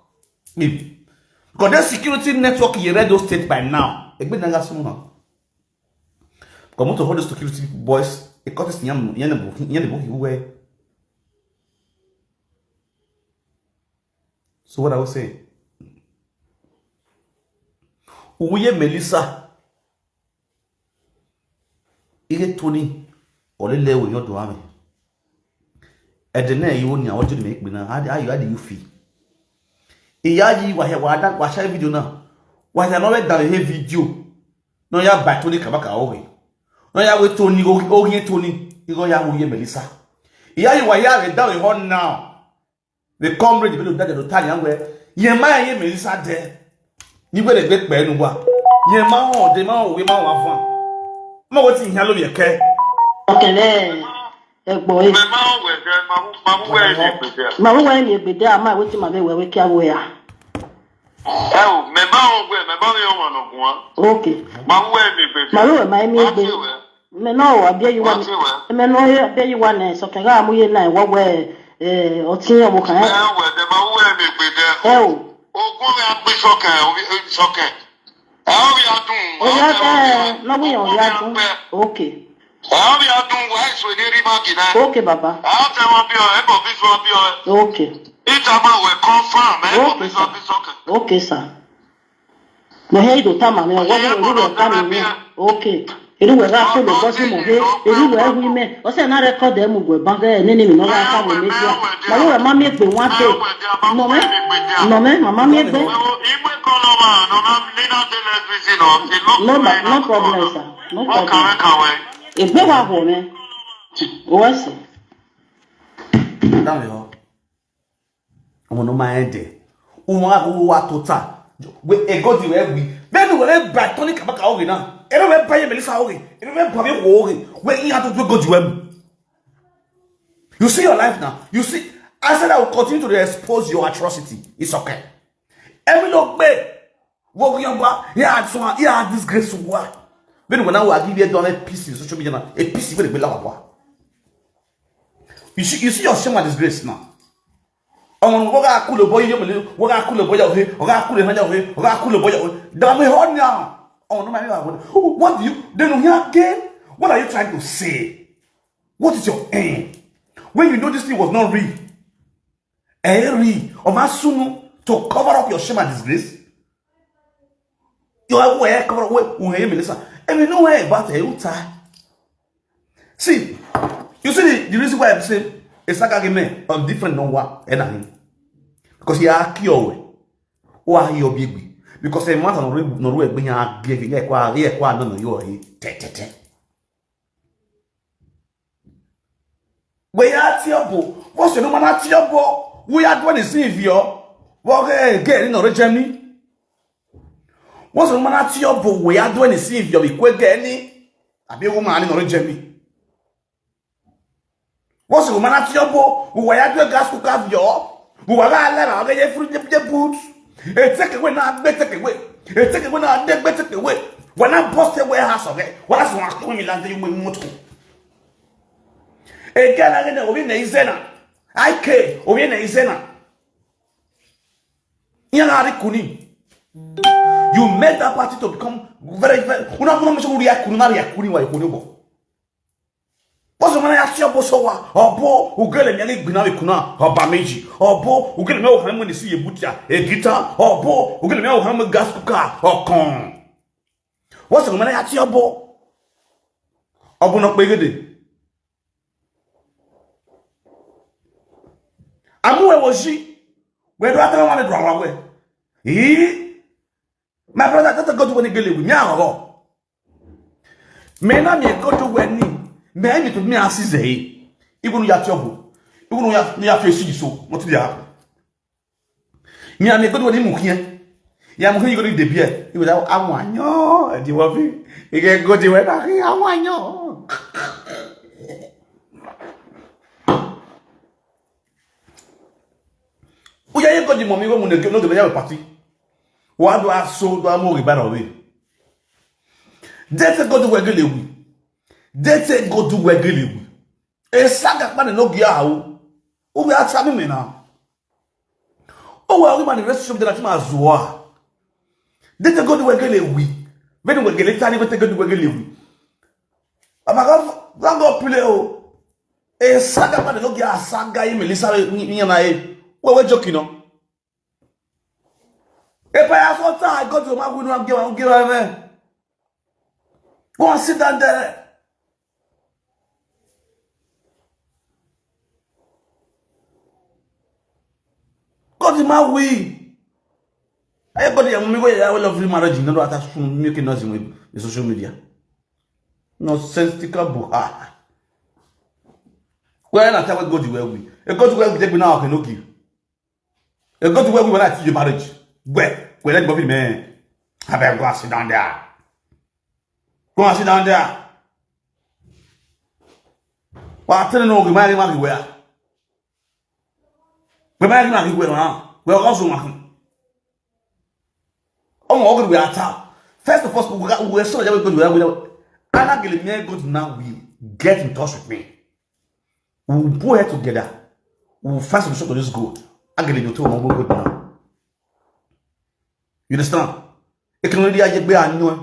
Because the security network in Edo State by now, a bit nanga soon now. Come to all the security boys, a cut is yan, yan, yan, yan, yan, So what I was saying? Uye Melissa. Ige Tony. Ole le wo yo do ame. Edene yi wo ni awon jodi me pe na. How, how, how do you feel? Iya yi wa he wa da wa share video na. Wa ya no we da he video. No ya ba Tony Kabaka oge. No ya we Tony, oge Tony. Igo ya wo ye Melissa. Iya yi wa ya we da we ho now. The comrade Bello Dagger to tell you where ye my ye Melissa there. You better get by no wa. Ye ma ho, de ma ho, we ma wa fan. Ma what in hello ye care. Okay, there. Egbo e. Mema ogwe je, ma wu, ma wu we ni pe je. Ma wu we ni pe je, ama wetin ma be we we kia we ya. E o, mema ogwe, mema we o wa no gun. Okay. Ma wu we ni pe je. Ma wu we ma mi Ma pe we. Me no wa bia yi wa. Ma pe we. Me no ya bia yi wa ne so ke ga mu ye na wo we, eh, otin ya wo kan. E o, we de ma wu we ni pe je. E o. Ogun re a pe soke, o bi soke. E o bi adun. O ya ke, no bu yo ya tun. Okay. Àwọn bí adùn wá èso ní rí báàgì náà. Okay, baba. Àwọn tẹ wọn bí ọ, ẹ bọ̀ bí sọ bí ọ. Okay. Ìta máa wẹ̀ confirm, ẹ bọ̀ bí Okay, sọ sir. bí sọkàn. Okay, sir. Mo he ido tama me, wo Ẹ wo bọ̀ iru lọ we tama tẹ́lẹ̀ bí me. ẹ. Okay. Iru we ga ko lo bo si mo he. Iru we hu me. O se na record e mu gwe bange ni ni mi no ga sa mo media. Ma wo ma mi pe wan te. No me. No me, mama mi pe. Ìwé kan lọ wà, nọ máa ní náà dé lẹ́sìn sí lọ. No, ba- no problem, sir. No problem. Kàwé kàwé. Egbe wa ho me. O wa se. Dame ho. Omo no ma ende. Uma hu wa tota. We ego di we wi. Benu we ba Tony Kabaka oge na. Ero we ba ye Melissa oge. Ero we ba me oge. We in atu go di we. You see your life now. You see, I said I will continue to expose your atrocity. It's okay. Every look back. What we are, yeah, so yeah, disgrace wa. When when I give you a P C social media, a P C will be like. You see, you see your shame and disgrace now. On what I could boy you, what I could boy you, what I could boy you, what I could boy you. Damn it, hot now. Oh no, my God. What do you? Then you hear again? What are you trying to say? What is your aim? When you know this thing was not real, eh, real, of Asunu to cover up your shame and disgrace. You are where cover up where who hear me listen. And you know where about a uta. See, you see the, the reason why I'm saying it's like argument on different no what and I because you are cure. Why you big? Because a matter no no we bring a give you kwa yeah kwa no no you are te te te. We ya ti obo. What's your number na ti obo? We are doing the same view. What again in originally? What's your number na ti obo? We are doing the same view. We quick again. Abi wo ma ni no je mi. What's your number na ti obo? We are doing gas cooker view. We are la la ga ye fruit je boot. E take away na be take away. E take away na degbe take away. When I bust the warehouse of it, when I saw a call me land you move to. Again, again, obi na izena. I K, obi na izena. Yana ari kuni. You made that party to become very, very. Una kuna msho uri ya kuni na ya kuni wa kuni bo. Boso mana ya tia boso wa. Obo ugele mi ali gbina we kuna oba meji. Obo ugele mi o han mo ni si yebutia e gita. Obo ugele mi o han mo gas cooker okon. Boso mana ya tia bo. Obo no pegede. Amu e wo ji. We do atra wa le do wa we. Ee. My brother, tata God when gele we. Mi a go. Me na mi go to when ni. Me mi to mi asize. Even ya trouble. Even ya ya face so. What dey happen? Mi a mi go to when mu here. Ya mu here go the beer. Even that awanyo. E di wo fi. E get go di we na awanyo. Uya ye go di mommy we mu ne no de ya party. Wa do aso do amo ri bara we. Dete go do we gele wi. Dete go do we gele wi. E saga pa ne no gi a o. O we ata mi me na. O we ri ma ni rest shop de la ti ma zo a. Dete go do we gele wi. Veni we gele tani we te go do we gele wi. Ama ga ga go pile o. E saga pa ne no gi a saga yi Melissa ni ni na e. We we joking no. E pa ya so ta go to ma wi no give give me. Go and sit down there. God ma wi. Everybody ya mi go ya we love free marriage no do ata sun mi ke no zin we social media. Nonsensical buha. Where na ta we go di we wi. E go di we wi de na o ke no give. E go di we wi na ti marriage. We we let go be me. Abeg go and sit down there. Go and sit down there. Wa tene no gi mari mari we. We mari mari we wa. We also wa. O mo go we ata. First of all, we we so that we go we we. Ana gele me go now we get in touch with me. We will put head together. We will find solution to this gold. Agele you too mo go now. You understand? E kan ri aye gbe anu e.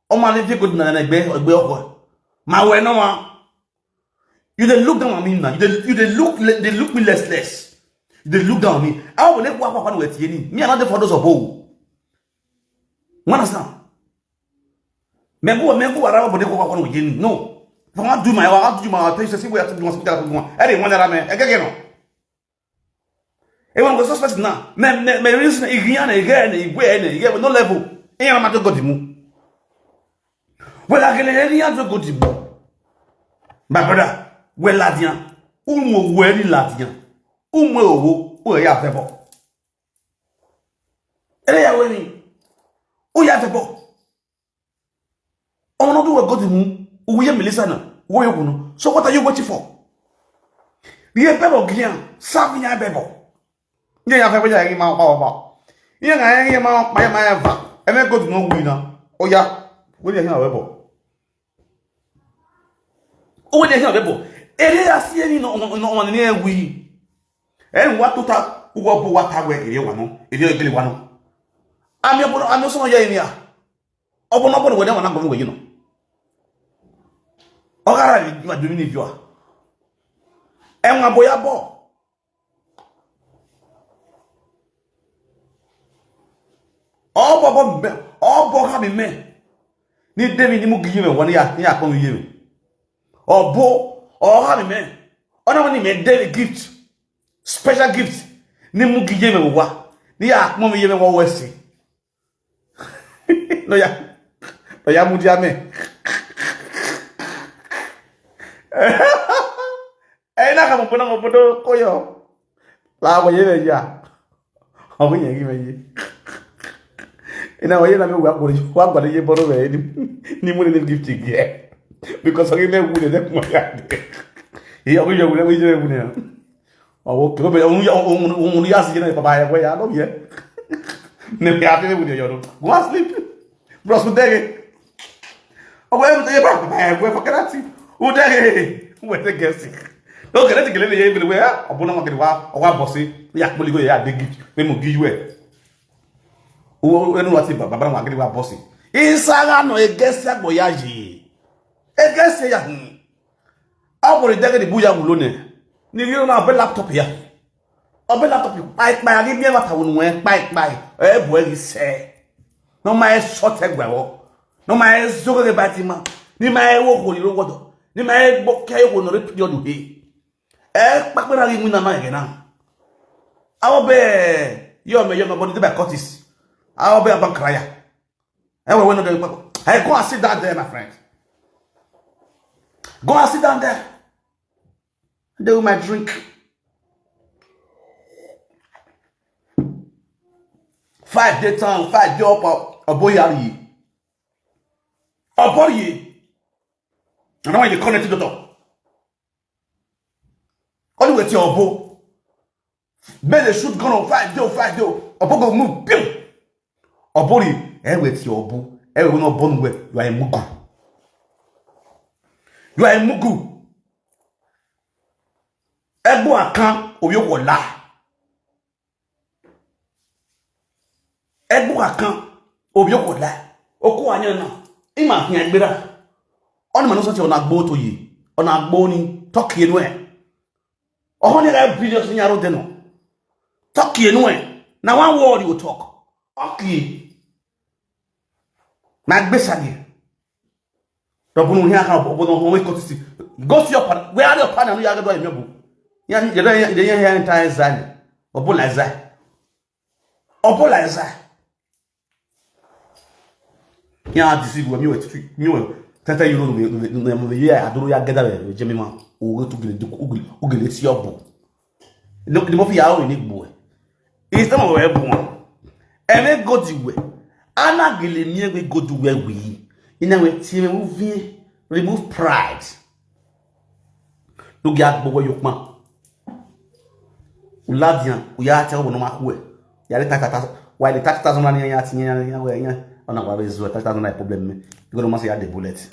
O ma le fi good na na gbe gbe oko. Ma we no wa. You dey look down on me now. You dey you dey look le- dey look me less less. You dey look down on me. How will they walk up on with you? Me another for those of oh. You understand? Me go me go around but they go up on with you. No. If I want to do my I want to do my things. See where to do my hospital. Hey, one that man. Again, no. E wan go suspect na. Me me me reason na igi na igi na igwe na igi no level. E ya ma to go dimu. Well, I can hear the answer go dimu. My brother, well, Ladian. Umu we ni Ladian. Umu owo, o ya febo. Ele ya we ni. O ya febo. Ọmọ náà tó wẹ̀ gọ́dì mú, òun yẹ Melissa náà, wọ́n yóò kùnú. So what are you waiting for? Yẹ bẹ́bọ̀ gíyàn, sáfì yẹn bẹ́bọ̀. Yẹ yà fẹ́ bẹ́jà yẹn máa pa ọ̀pá. Yẹ kà yẹn máa pa yẹn máa yẹn fà. Ẹ fẹ́ gọ́dì náà wù iná. Ó yá, wọ́n yẹ kí n àwẹ̀ bọ̀. Ó wọ́n yẹ kí n àwẹ̀ bọ̀. Èrè yà sí ẹni nà ọmọ ní ẹ wù yìí. Ẹ ń wá tó ta, wọ́n bó wá ta wẹ̀ èrè wà náà, èrè ìgbélé wà náà. Àmì ọ̀pọ̀lọpọ̀ àmì ọ̀sán yẹ ènìyàn. Ọ bụ na ọ bụrụ wede nwana gọm wee nọ. Ọ gara ma dumi ni viwa. Enwa bụ ya bụ. Ọ bụ bụ mbe, ọ bụ ha mi me. Ni David ni mu gi yeme wani ya, ni akpọ mi yeme. Ọ bụ, ọ ha mi me. Ọ na wani me David gift. Special gift. Ni mu gi yeme wa. Ni ya akpọ mi yeme wa wesi. No ya. No ya mudia me. Eh na kama pona mo podo koyo. La mo ye ya. Omo ye gi me ye. Ina oye na me wa ko wa ko ye boro be ni. Ni mo ni gift ye. Because oye me wu de mo ya. Ye oye wu de mo ye wu de. Awo ke be onu ya onu onu ya si na papa ya ko ya lo ye. Ne be happy with your yoro. Go and sleep. Bros, who dare? Oh, well, they back. Well, for that thing. Who dare? Who dare get sick? Okay, let's get it. Everywhere. Abona wa gidi wa. Owa bossy. Ya kuli go ya dey give. Me mo give you. Who, who know what? Baba wa gidi wa bossy. Isaga no egesi agbo ya yi. Egesi ya. Hmm. Ọ bụrụ dege dị bu ya wulo ne. Ni yiro na be laptop ya. Ọ be laptop kpai kpai, agi mi wa ta wonu e kpai kpai. E bu e se. No ma e short e gbawo. No ma e zogo ge batima. Ni ma e wo ko ni ro wodo. Ni ma e gbo ke wo no re period he. E pa pe ra ri mu na ma ge na. Awo be yo me yo me body de ba Curtis. Awo be abankraya. E we we no de pa. Hey, go and sit down there, my friend. Go and sit down there. They will my drink. Five day town, five day up, Oboyari. Oboye. I don't want you to connect to the door. Only with your Obo. Be the shoot gun on five day, five day. Obo go move. Pew! Obori, eh, with your Obo. Eh, we no born well. You are a mugu. You are a mugu. Egbo akan, oyo wola. Egbo akan, oyo wola. Oku anyan na. Ima fi agbera. Oni manu so ti ona gbo to yi. Ona gbo ni. Talk enu e. Ohoni ga billions ni aro deno. Talk enu e. Na one word you talk. Okay. Na gbesa ni. Dobunu hia ka obodo ho we kotisi. Go see your partner. Where are your partner? No ya ga do emi obo. Ya ni ya ya ya entire zani. Obo la zai. Obo la zai. Ya deceive we mi we mi we. Tete you know me me ya adoro ya geda we jemi ma. O we tu gele du ugele ti obo. No, the mafia are in Igbo. It's not where born. Eme go the way. Ana gele mi we go the way we. Ina we ti me move, remove pride. Look at Bobo Yokma. Uladian, uya tell no ma kue. Ya le tata, why the thirty thousand naira ya tin ya ya we ya. Ona kwa bezo thirty thousand naira problem me. You go must ya the bullet.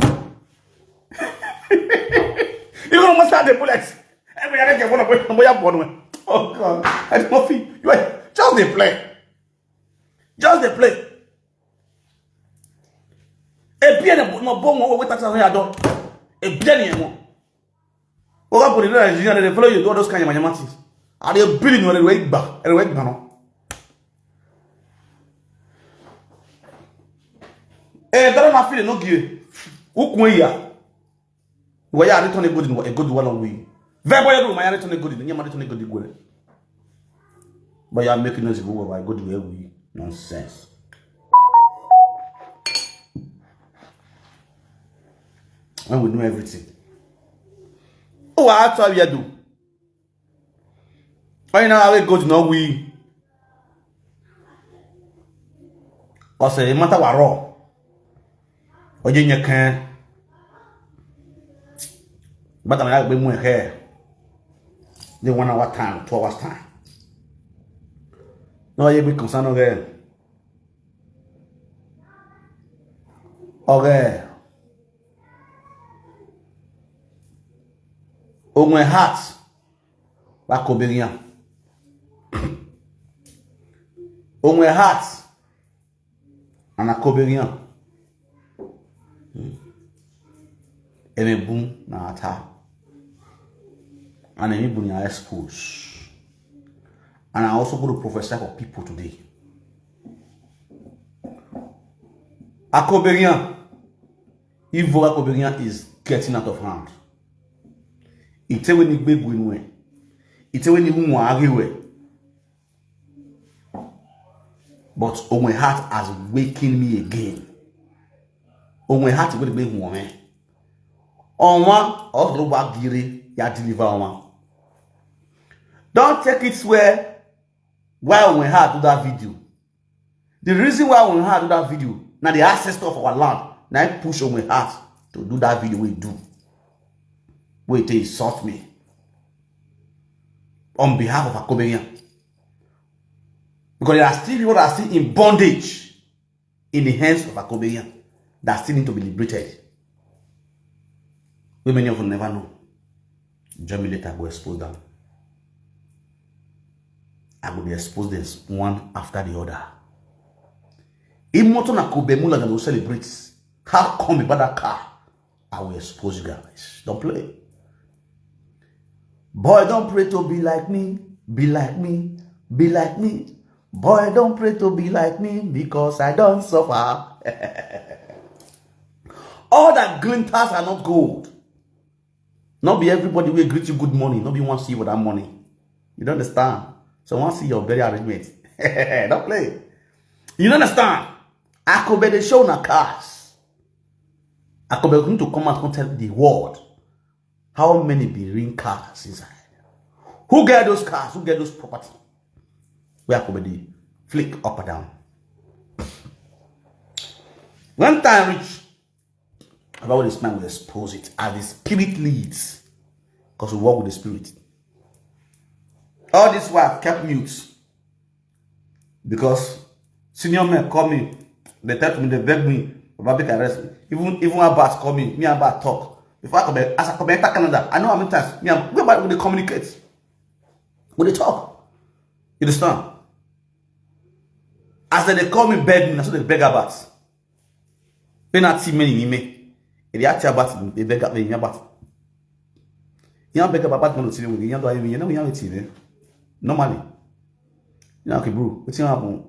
You go must ya the bullet. Every other get one of them, boy, born. Oh God, I don't feel. You are just dey play. Just dey play. A P N no born one with thirty thousand naira. A P N no. Oga put it in Nigeria, they follow you do all those kind of yamama things. Are you billion or a way back? A way back no. Eh, that na feel no give. Ukwe ya. Wa ya return a good in a good one we. Vebo ya do my return a good in, ya return a good in. But you are making us go by good way we. Nonsense. When we know everything. Oh, I tell you do. Onye na-aghara ego dị n'ọgwụ iyi. Ọ sị, "Mata warọ." Onye nye ke. Bata na ya gbe mu ehe. Dị one hour time, two hours time. Na onye gbe concern oge. Oge. Onwe heart. Wa koberian. Onwe heart. Ana koberian. Eme boom na ata. And eme boom na expose. And I also go to prophesy for people today. Akoberian. Evil Akoberian is getting out of hand. Ite we ni gbegbu inu e. Ite we ni hu wọn aghe we. But Onwe Heart has wakened me again. Onwe Heart we gbe hu wọn. Ọnwa, ọdụrụ gba gire ya deliver ọnwa. Don't take it where why Onwe Heart do that video. The reason why Onwe Heart do that video, na the ancestor of our land, na him push Onwe Heart to do that video we do. Wait till insult me. On behalf of Akoberian. Because there are still people that are still in bondage in the hands of Akobeyan that still need to be liberated. Wey many of you never know. Join me later, I go expose them. I go dey expose them one after the other. Imoto na Kobe Mula go celebrate. How come about that car? I will expose you guys. Don't play. Boy, don't pray to be like me, be like me, be like me. Boy, don't pray to be like me because I don't suffer. All that glitters are not gold. Not be everybody will greet you good morning, not be one see you with that money. You don't understand. So one see your very arrangement. Don't play. You don't understand. Akobe dey show na cars. Akobe need to come out and tell the world how many be ring cars inside. Who get those cars? Who get those property? Where Akobe dey flick up and down. When time reach, about this man will expose it as the spirit leads. Because we walk with the spirit. All this while I've kept mute. Because senior men call me, they tell me, they beg me, Baba, make I rest. Even even Abbas call me, me and Abbas talk. Before I come, as I come enter Canada, I know how many times me and we dey communicate. We dey talk. You understand? As they call me, beg me, that's what they beg about. When I see many in me, if they ask about it, they beg about me about. You beg about money, you know, you know, you know, normally. You know, okay, bro, wetin happen?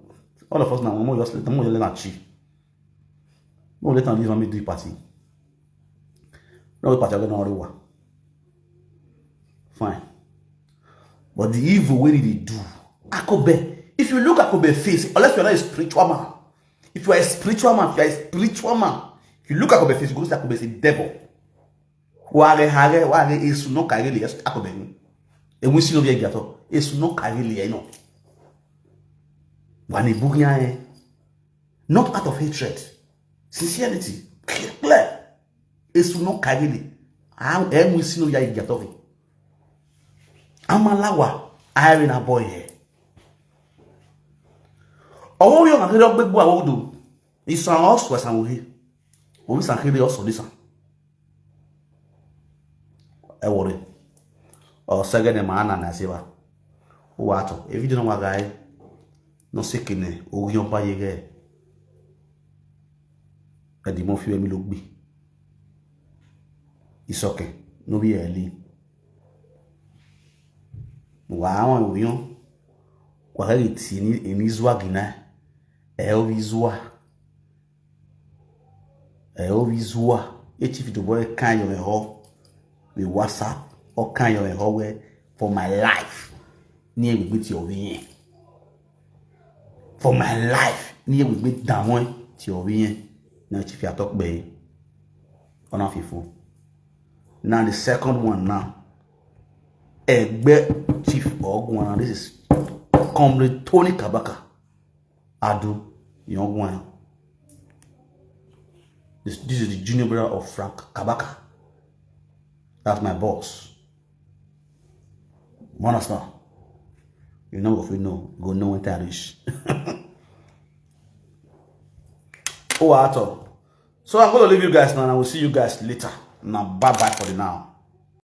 All of us now, we just let, we just let am chill. No let am leave me do party. No party, I don't know. Fine. But the evil wey dey do, Akobe. If you look Akobe face, unless you are not a spiritual man, if you are a spiritual man, if you are a spiritual man, if you look Akobe face, you go see Akobe say devil. Ware hare ware esu no kagele, yes, Akobe. Ewu si no bi egiato. Esu no kagele, eh, no. Wani bugia, eh. Not out of hatred. Sincerity. Clear. Esu no kagele. Ewu si no ya egiato. Amalawa, I na boy here. Owo yo na kere ogbe gbo awodo. Isan osu esan ohe. Omi san kere osu disan. E wore. O sege ne ma ana na siwa. Uwa to. E video no wa gai. No sekene. O yo ba yege. E di mo fi mi lo gbe. It's okay. No be early. Wa awon oyan. Wa ga ti ni, ni zuwa gina. E o bi zuwa. E o bi zuwa. E ti fi to boy kan yo me ho. We WhatsApp. O kan yo me ho we for my life. Ni e gbegbe ti o bi yen. For my life. Ni e gbegbe dawon ti o bi yen. Na ti fi atok pe. Ona fifo. Now the second one now. Egbe Chief Ogwana. This is Comrade Tony Kabaka. Adu Yongwana. This, this is the junior brother of Frank Kabaka. That's my boss. You understand? You know if you know, you go know when time reach. Oh, at all. So I'm gonna leave you guys now, and I will see you guys later. Now, bye bye for the now.